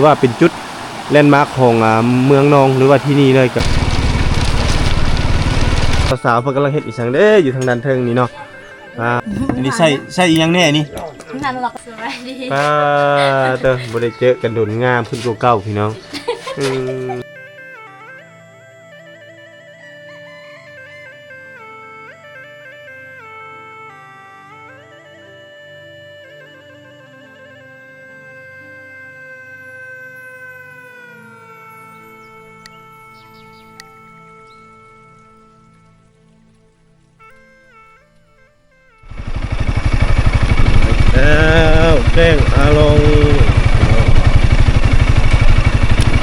ວ່າເປັນຈຸດແລນມາກຂອງ ອ່າ ເມືອງນອງ ຫຼືວ່າທີ່ນີ້ເລີຍ. ກໍສາວໆເພິ່ນກຳລັງເຮັດອີ່ຫຍັງເດ້ ຢູ່ທາງດ້ານເທິງນີ້ເນາະ. ອ່າ ອັນນີ້ໃສ່ ໃສ່ອີ່ຫຍັງແດ່ນີ້? ນັ້ນລະ ສະບາຍດີ. ອ່າ ເຕີ ບໍ່ໄດ້ເຈີກັນດົນ ງາມຂຶ້ນກວ່າເກົ່າພີ່ນ້ອງ. ອືມ. ແລ້ວ ແກ້ງອາລອງ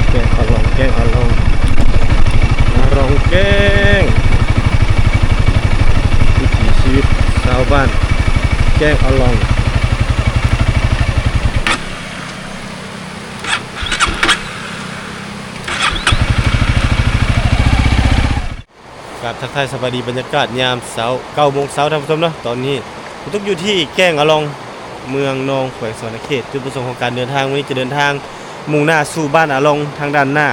ແກ້ງອາລອງ ແກ້ງອາລອງ ອາລອງແກ້ງ ວິຖີຊີວິດຊາວບ້ານແກ້ງອາລອງ. ກາບທັກທາຍສະບາຍດີ ບັນຍາກາດຍາມເຊົ້າ ເກົ້າໂມງເຊົ້າ ທ່ານຜູ້ຊົມເນາະ. ຕອນນີ້ຕຸກຢູ່ທີ່ແກ້ງອາລອງ ເມືອງນອງ ແຂວງສະຫວັນນະເຂດ. ຈຸດປະສົງຂອງການເດີນທາງມື້ນີ້ ຈະເດີນທາງມຸ່ງໜ້າສູ່ບ້ານອາລອງ. ທາງດ້ານໜ້າ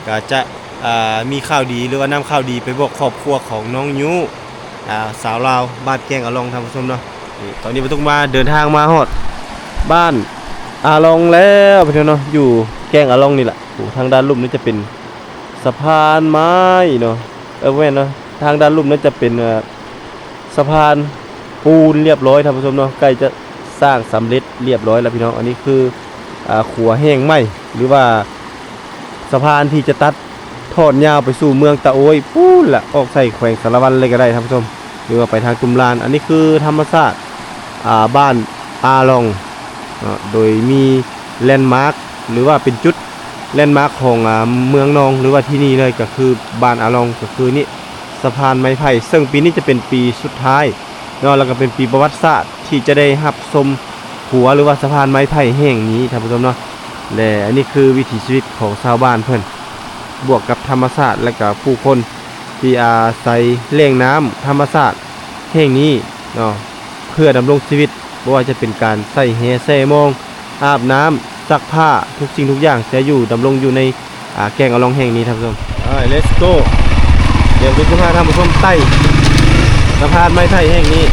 ກໍຈະ ອ່າ ມີຂ່າວດີ ຫຼືວ່ານຳຂ່າວດີໄປບອກຄອບຄົວຂອງນ້ອງຍຸ ອ່າ ສາວລາວບ້ານແກ້ງອາລອງ ທ່ານຜູ້ຊົມເນາະ. ນີ້ ຕອນນີ້ປະຕຸກມາ ເດີນທາງມາຮອດບ້ານອາລອງແລ້ວ ພີ່ນ້ອງເນາະ. ຢູ່ແກ້ງອາລອງນີ້ລະ. ໂອ້ ທາງດ້ານລຸ່ມນີ້ຈະເປັນ ສະພານໄມ້ເນາະ. ເອີ ບໍ່ແມ່ນເນາະ ທາງດ້ານລຸ່ມນັ້ນຈະເປັນ ເອີ ສະພານປູນລຽບລ້ອຍ ທ່ານຜູ້ຊົມເນາະ. ໃກ້ຈະສ້າງສຳເລັດລຽບລ້ອຍແລ້ວ ພີ່ນ້ອງ. ອັນນີ້ຄື ອ່າ ຂົວແຫ່ງໃໝ່ ຫຼືວ່າສະພານທີ່ຈະຕັດທອດຍາວໄປສູ່ເມືອງຕາໂອ້ຍປູ້ນລະ ອອກໃສ່ແຂວງສາລະວັນເລີຍກໍໄດ້ ທ່ານຜູ້ຊົມ ຫຼືວ່າໄປທາງຕຸ້ມລານ. ອັນນີ້ຄືທຳມະຊາດ ອ່າ ບ້ານອາລອງເນາະ ໂດຍມີແລນມາກ ຫຼືວ່າເປັນຈຸດ ແລນມາກຂອງ ອ່າ ເມືອງນອງ ຫຼືວ່າທີ່ນີ້ເລີຍ ກໍຄືບ້ານອາລອງ ກໍຄືນີ້ ສະພານໄມ້ໄຜ່ ເຊິ່ງປີນີ້ຈະເປັນປີສຸດທ້າຍເນາະ ແລ້ວກໍເປັນປີປະຫວັດສາດທີ່ຈະໄດ້ຮັບຊົມຂົວ ຫຼືວ່າສະພານໄມ້ໄຜ່ແຫ່ງນີ້ ທ່ານຜູ້ຊົມເນາະ. ແລະ ອັນນີ້ຄືວິຖີຊີວິດຂອງຊາວບ້ານເພິ່ນ ບວກກັບທຳມະຊາດ ແລະກະຜູ້ຄົນທີ່ອາໄສແຫຼ່ງນ້ຳທຳມະຊາດແຫ່ງນີ້ເນາະ ເພື່ອດຳລົງຊີວິດ ບໍ່ວ່າຈະເປັນການໃສ່ແຮ່ໃສ່ມອງ ອາບນ້ຳ ຊັກຜ້າ ທຸກສິ່ງທຸກຢ່າງຈະຢູ່ ດຳລົງຢູ່ໃນ ອ່າ ແກ້ງອາລອງແຫ່ງນີ້ ທ່ານຜູ້ຊົມ. ໄປ let's go. ດຽວຈະພາທ່ານຜູ້ຊົມໄຕ່ສະພານໄມ້ໄຜ່ແຫ່ງນີ້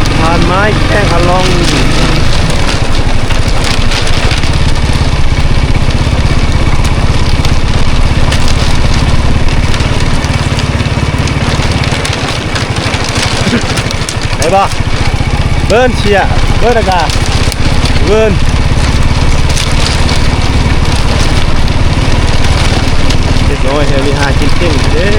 ສະພານໄມ້ແກ້ງອາລອງ. ໄດ້ບໍ່? ເບິ່ງເຊຍ ເບິ່ງອາກາດ ເບິ່ງ ເດັກນ້ອຍແຖວນີ້ຫາກິນເກັ່ງເດ້.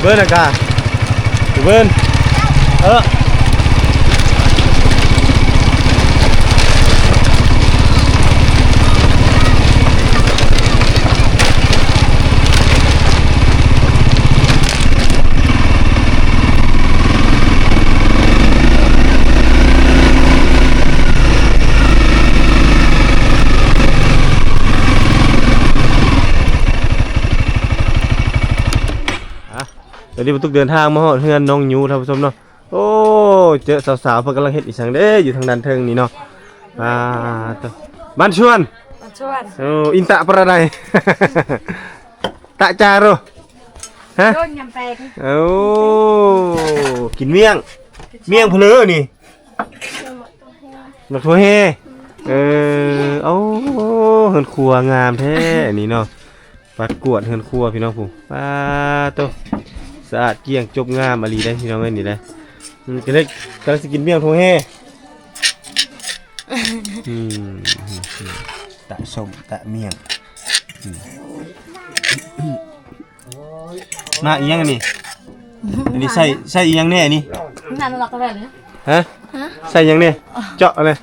ເບິ່ງອາກາດ ເບິ່ງ ເອີ. ອ່ະ ຕອນນີ້ປະຕຸກເດີນທາງມາຮອດເຮືອນນ້ອງຍູ ທ່ານຜູ້ຊົມເນາະ. ໂອ້ ເຈີສາວໆ ເພິ່ນກຳລັງເຮັດອີ່ຫຍັງເດ້ ຢູ່ທາງດ້ານເທິງນີ້ເນາະ. ອ່າ ໂຕ ບ້ານຊວນ ບ້ານຊວນ. ໂອ້ ອິນຕະປະລະໄດ ຕະຈາໂຣ ຮະ? ໂດນຍຳແປງ. ໂອ້ ກິນມ້ຽງ ມ້ຽງເຜລີນີ້ ໝາກຖົ່ວແຮ່. ເອີ ໂອ້ ເຮືອນຄົວງາມແທ້ອັນນີ້ເນາະ. ປັດກວາດເຮືອນຄົວພີ່ນ້ອງຜູ້ ປາໂຕ ສະອາດກ້ຽງຈົບງາມອີ່ຫຼີໄດ໋ພີ່ນ້ອງເອີຍ ນີ້ໄດ໋. ອືມ ກະເລີຍ ກຳລັງຊິກິນມ້ຽງຖົ່ວແຮ່. ອືມ ຕະສົ້ມຕະມ້ຽງ. ອືມ ໝາກອີ່ຫຍັງອັນນີ້? ອັນນີ້ໃສ່ ໃສ່ອີ່ຫຍັງແດ່ນີ້? ນັ້ນລະກໍໄດ້ເລີຍ. ຮະ? ຮະ? ໃສ່ຫຍັງແດ່? ເຈາະເອົາແດ່.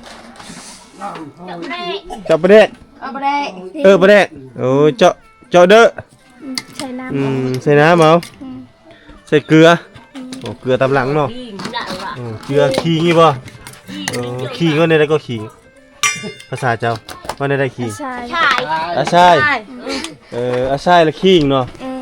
ເຈາະປາແດກ. ເອົາປາແດກ. ເອີ ປາແດກ. ໂອ້ ເຈາະ ເຈາະເດີ້. ອືມ ໃສ່ນ້ຳ. ອືມ ເອົາ ໃສ່ນ້ຳເອົາ. ອືມ ໃສ່ເກືອ. ອືມ ໂອ້ ເກືອຕາມຫຼັງເນາະ. ອືມ ເກືອຂີງນີ້ບໍ່? ເອີ ຂີງວ່າແນວໃດກໍຂີງ? ພາສາເຈົ້າວ່າແນວໃດຂີງ? ອາຊາຍ ອາຊາຍ. ອາຊາຍ. ເອີ ອາຊາຍລະຂີງເນາະ. ອືມ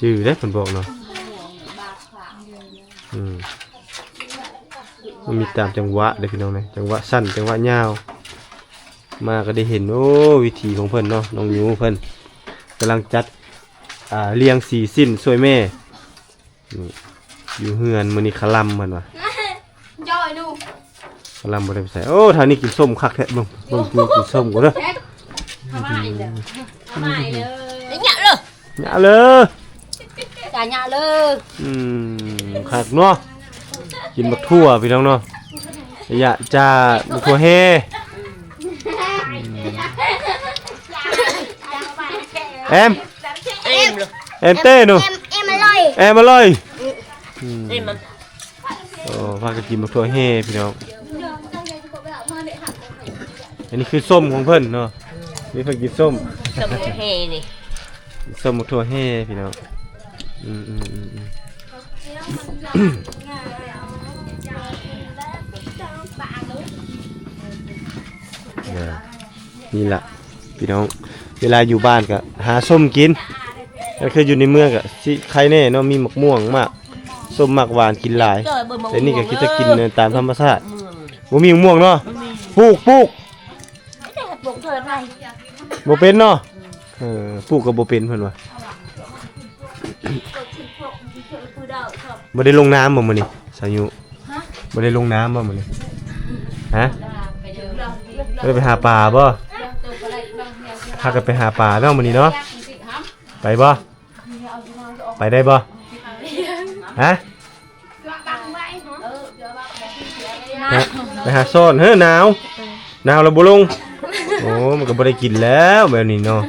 ຈື່ເດ້ ເພິ່ນບອກເນາະ. ອືມ ມັນມີຕາມຈັງຫວະເດ້ພີ່ນ້ອງເອີຍ ຈັງຫວະສັ້ນ ຈັງຫວະຍາວ. ມາກໍໄດ້ເຫັນ ໂອ້ ວິຖີຂອງເພິ່ນເນາະ ນ້ອງຍູເພິ່ນກຳລັງຈັດ ອ່າ ລຽງສີສິ້ນຊ່ວຍແມ່. ນີ້ ຢູ່ເຮືອນມື້ນີ້ຄະລຳເພິ່ນວ່າ. ຈ້ອຍໜູ ຄະລຳບໍ່ໄດ້ໄປໃສ. ໂອ້ ທາງນີ້ກິນສົ້ມຄັກແທ້ ເບິ່ງ ເບິ່ງກິນ ກິນສົ້ມກ່ອນເດີ. ເຍາະເລີຍ ເຍາະເລີຍ ຈາເຍາະເລີຍ. ອືມ ຄັກເນາະ ກິນບັກຖົ່ວພີ່ນ້ອງເນາະ. ຍະຈາບັກຖົ່ວແຮ່. ແອມ ແອມເຕ້ໜູ ແອມ ແອມອະລ່ອຍ ແອມອະລ່ອຍ. ອືມ ເອີ ພາກັນກິນບັກຖົ່ວແຮ່ພີ່ນ້ອງ. ອັນນີ້ຄືສົ້ມຂອງເພິ່ນເນາະ ນີ້ເພິ່ນກິນສົ້ມ ສົ້ມຖົ່ວແຮ່ນີ້ ສົ້ມຖົ່ວແຮ່ພີ່ນ້ອງ. ອືມໆໆໆ ເອີ ນີ້ລະພີ່ນ້ອງ ເວລາຢູ່ບ້ານກໍຫາສົ້ມກິນ ຄັນຄືຢູ່ໃນເມືອງກໍຊິໄຄແດ່ເນາະ ມີໝາກມ່ວງ ໝາກສົ້ມ ໝາກຫວານກິນຫຼາຍ. ແຕ່ນີ້ກໍຄືຈະກິນຕາມທຳມະຊາດ. ບໍ່ມີໝາກມ່ວງເນາະ ປູກ ປູກ ບໍ່ເປັນເນາະ. ເອີ ປູກກໍບໍ່ເປັນເພິ່ນວ່າ. ບໍ່ໄດ້ລົງນ້ຳບໍ່ມື້ນີ້ ສາວຍຸ? ບໍ່ໄດ້ລົງນ້ຳບໍ່ມື້ນີ້? ຮະ ບໍ່ໄດ້ໄປຫາປາບໍ່? ພາກັນໄປຫາປາເນາະມື້ນີ້ເນາະ. ໄປບໍ່? ໄປໄດ້ບໍ່? ຮະ ໄປຫາຊ້ອນ. ເຮີ ໜາວ ໜາວແລ້ວບໍ່ລົງ. ໂອ້ ມັນກໍບໍ່ໄດ້ກິນແລ້ວແບບນີ້ເນາະ.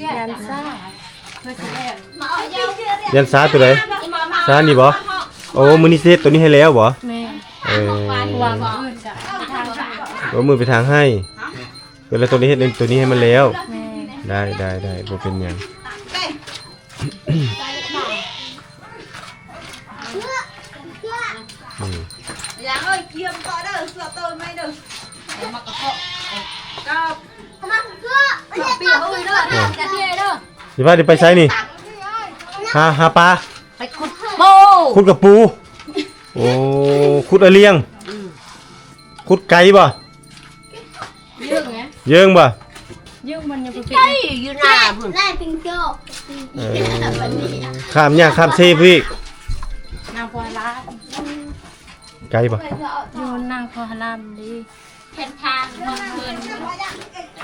ຢ້ານຊ້າ ຢ້ານຊ້າຕົວໃດ? ຊ້ານີ້ບໍ່? ໂອ້ ມື້ນີ້ຊິເຮັດຕົວນີ້ໃຫ້ແລ້ວບໍ່? ແມ່ນ ເອີ ວ່າມື້ອື່ນກະ ໂອ້ ມື້ໄປທາງໄຮ່ ເອີ ແລ້ວຕົວນີ້ເຮັດຕົວນີ້ໃຫ້ມັນແລ້ວ. ແມ່ນ ໄດ້ ໄດ້ ໄດ້ ບໍ່ເປັນຫຍັງ. ອືມ ຊິພາໄປໃສນີ້? ຫາ ຫາປາ? ໄປຂຸດປູ ຂຸດກະປູ. ໂອ້ ຂຸດອາລຽງ. ອືມ ຂຸດໄກບໍ່? ເຢິງໄງ ເຢິງບໍ່? ເຢິງມັນຍັງບໍ່ເປັນ ໄກຢູ່ໜ້າພຸ້ນ ເອີ ຂ້າມຫຍ້າງຂ້າມເຊພຸ້ນອີກ ນາງໂພຮາລາມ. ໄກບໍ່? ຢູ່ນາງໂພຮາລາມເດ້ ແຄມທາງເມືອງເພິ່ນ.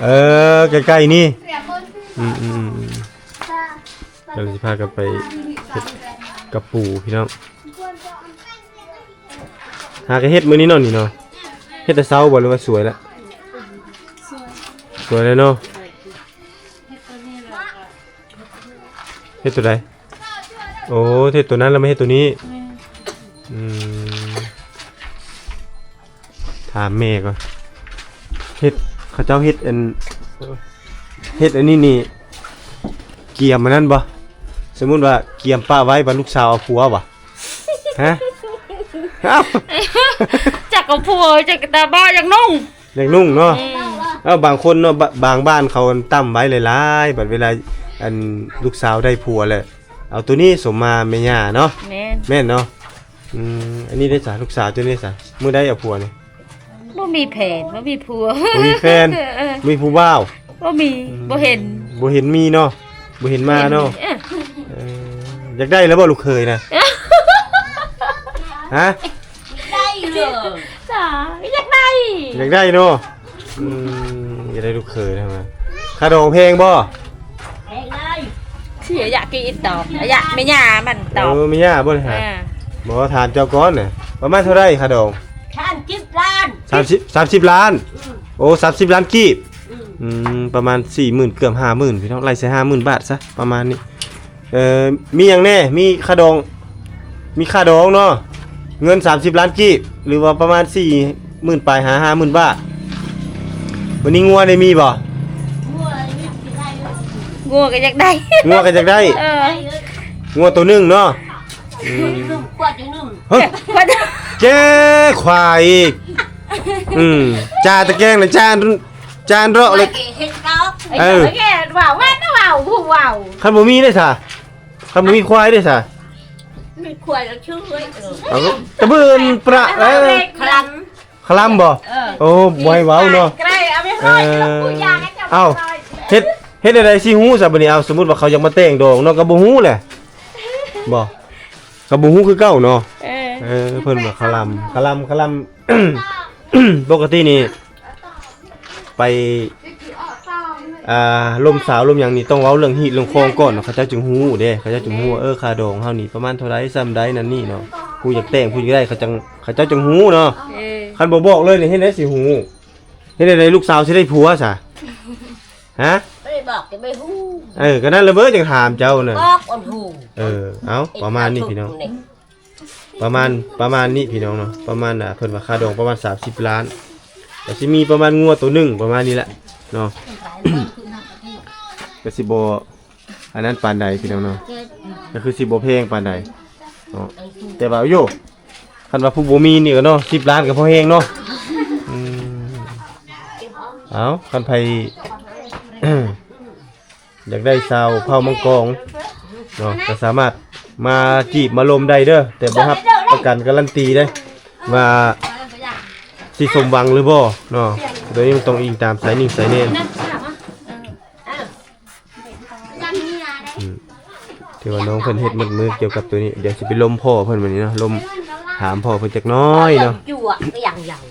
ເອີ ໃກ້ໆນີ້. ອືມໆໆ ກໍເລີຍຊິພາກັນໄປເຮັດກະປູພີ່ນ້ອງ. ຫາກະເຮັດມື້ນີ້ເນາະ ນີ້ເນາະ. ເຮັດແຕ່ເຊົ້າບໍ່ ຫຼືວ່າສວຍລະ? ສວຍ ສວຍແລ້ວເນາະ. ເຮັດຕົວໃດ? ໂອ້ ເຮັດຕົວນັ້ນແລ້ວມາເຮັດຕົວນີ້. ແມ່ນ ອືມ ຖາມແມ່ກ່ອນ ເຮັດ ເຂົາເຈົ້າເຮັດອັນ ເຮັດອັນນີ້ນີ້ ກຽມອັນນັ້ນບໍ່? ສົມມຸດວ່າກຽມປະໄວ້ ບັດລູກສາວເອົາຜົວບໍ່? ຮະ? ເອົ້າ ຈັກເອົາຜົວ ຈັກຕາບ້າ ຢາກນຸ່ງ ຢາກນຸ່ງເນາະ. ອືມ ເອົ້າ ບາງຄົນເນາະ ບ- ບາງບ້ານເຂົາຕັ້ມໄວ້ຫຼາຍໆ ບັດເວລາ ອັນ ລູກສາວໄດ້ຜົວແລ້ວ ເອົາໂຕນີ້ສົມມາແມ່ຍ່າເນາະ. ແມ່ນ ແມ່ນເນາະ. ອືມ ອັນນີ້ເດ້ສະ ລູກສາວເຈົ້ານີ້ສະ ມື້ໃດເອົາຜົວນີ້? ບໍ່ມີແຜນ ບໍ່ມີຜົວ ບໍ່ມີແຟນ ມີຜູ້ບ່າວ ບໍ່ມີ ອືມ ບໍ່ເຫັນ ບໍ່ເຫັນມີເນາະ ບໍ່ເຫັນມາເນາະ. ເອີ ເອີ ຢາກໄດ້ແລ້ວບໍ່ລູກເຂີຍນະ? ຮະ? ໄດ້ເລີຍ ສາ ຢາກໄດ້ ຢາກໄດ້ເນາະ. ອືມ ຢາກໄດ້ລູກເຂີຍນະ. ຄ່າດອງແພງບໍ່? ແພງໄດ໋ ຊິຢາກກິນຕອບ ຢາກແມ່ຍ່າມັນຕອບ. ເອີ ແມ່ຍ່າບໍ່ໄດ້ຫາ ເອີ ບໍ່ ຖາມເຈົ້າກ່ອນນະ ປະມານເທົ່າໃດຄ່າດອງ? ສາມສິບລ້ານ ສາມສິບ ສາມສິບລ້ານ. ອືມ ໂອ້ ສາມສິບລ້ານກີບ. ອືມ ອືມ ປະມານສີ່ໝື່ນ ເກືອບຫ້າໝື່ນ ພີ່ນ້ອງ ໄລ່ໃສ່ຫ້າໝື່ນບາດຊະ ປະມານນີ້. ເອີ ມີຫຍັງແດ່? ມີຄ່າດອງ ມີຄ່າດອງເນາະ ເງິນສາມສິບລ້ານກີບ ຫຼືວ່າປະມານສີ່ໝື່ນປາຍ ຫາຫ້າໝື່ນບາດ. ບັດນີ້ງົວໄດ້ມີບໍ່? ງົວກໍຢາກໄດ້ ງົວກໍຢາກໄດ້. ເອີ ງົວໂຕໜຶ່ງເນາະ. ອືມ ເຮີ້ຍ ແກ້ຄວາຍອີກ. ອືມ ຈ່າຕະແກງນະ ຈ່າ ຈານເລາະເລັກ ເຮັດດອກ ເອີ ເອີ ເວົ້າ ເວົ້າ ເວົ້າ ເວົ້າ ຄັນບໍ່ມີເດ້ຊະ ຄັນບໍ່ມີຄວາຍເດ້ຊະ ມີຄວາຍແລ້ວເຊື່ອ ເອີ ເອົາ ຕະບືນປະ ເອີ ຄະລຳ ຄະລຳບໍ່? ເອີ ໂອ້ ບໍ່ໃຫ້ເວົ້າເນາະ ເອີ ເອົາ ເຮັດ ເຮັດແນວໃດຊິຮູ້ຊະບັດນີ້? ເອົາ ສົມມຸດວ່າເຂົາຢາກມາແຕ່ງດອງເນາະ ກໍບໍ່ຮູ້ແຫຼະ ບໍ່ ກໍບໍ່ຮູ້ຄືເກົ່າເນາະ ເອີ ເອີ ເພິ່ນວ່າຄະລຳ ຄະລຳ ຄະລຳ ປົກກະຕິນີ້ ໄປ ອ່າ ລົມສາວລົມຫຍັງນີ້ ຕ້ອງເວົ້າເລື່ອງຮີດເລື່ອງຄອງກ່ອນເນາະ ເຂົາເຈົ້າຈຶ່ງຮູ້ເດ້ ເຂົາເຈົ້າຈຶ່ງຮູ້ວ່າ ເອີ ຄ່າດອງເຮົານີ້ປະມານເທົ່າໃດ ສ່ຳໃດ ນັ້ນນີ້ເນາະ ຜູ້ຢາກແຕ່ງ ຜູ້ຢາກໄດ້ ເຂົາຈັ່ງ ເຂົາເຈົ້າຈຶ່ງຮູ້ເນາະ ເອີ ຄັນບໍ່ບອກເລີຍນີ້ ເຮັດໃດຊິຮູ້? ເຮັດໃດລູກສາວຊິໄດ້ຜົວຊະ? ຮະ? ບໍ່ໄດ້ບອກກໍບໍ່ຮູ້ ເອີ ກໍນັ້ນລະເວີ ຈັ່ງຖາມເຈົ້ານະ ບອກອັນຮູ້ ເອີ ເອົາ ປະມານນີ້ພີ່ນ້ອງ ປະມານ ປະມານນີ້ພີ່ນ້ອງເນາະ ປະມານ ອ່າ ເພິ່ນວ່າຄ່າດອງປະມານສາມສິບລ້ານ ກໍຊິມີປະມານງົວໂຕໜຶ່ງ ປະມານນີ້ແຫຼະເນາະ ກໍຊິບໍ່ອັນນັ້ນປານໃດພີ່ນ້ອງເນາະ ກໍຄືຊິບໍ່ແພງປານໃດເນາະ ແຕ່ວ່າໂຢ ຄັນວ່າຜູ້ບໍ່ມີນີ້ກໍເນາະ ສິບລ້ານກໍພໍແຮງເນາະ ອືມ ເອົາ ຄັນໃຜ ຢາກໄດ້ສາວເຜົ່າມັງກອງເນາະ ກໍສາມາດມາຈີບມາລົມໄດ້ເດີ ແຕ່ບໍ່ຮັບປະກັນກາລັນຕີເດ້ ວ່າຊິສົມຫວັງຫຼືບໍ່ເນາະ ໂດຍນີ້ມັນຕ້ອງອີງຕາມສາຍນິ່ງສາຍແນມ ອືມ ຖືວ່ານ້ອງເພິ່ນເຮັດໝົດມືກ່ຽວກັບໂຕນີ້ ດຽວຊິໄປລົມພໍ່ເພິ່ນບັດນີ້ເນາະ ລົມຖາມພໍ່ເພິ່ນຈັກໜ້ອຍເນາະ ຈົວກະຫຍັງຫຍັງ.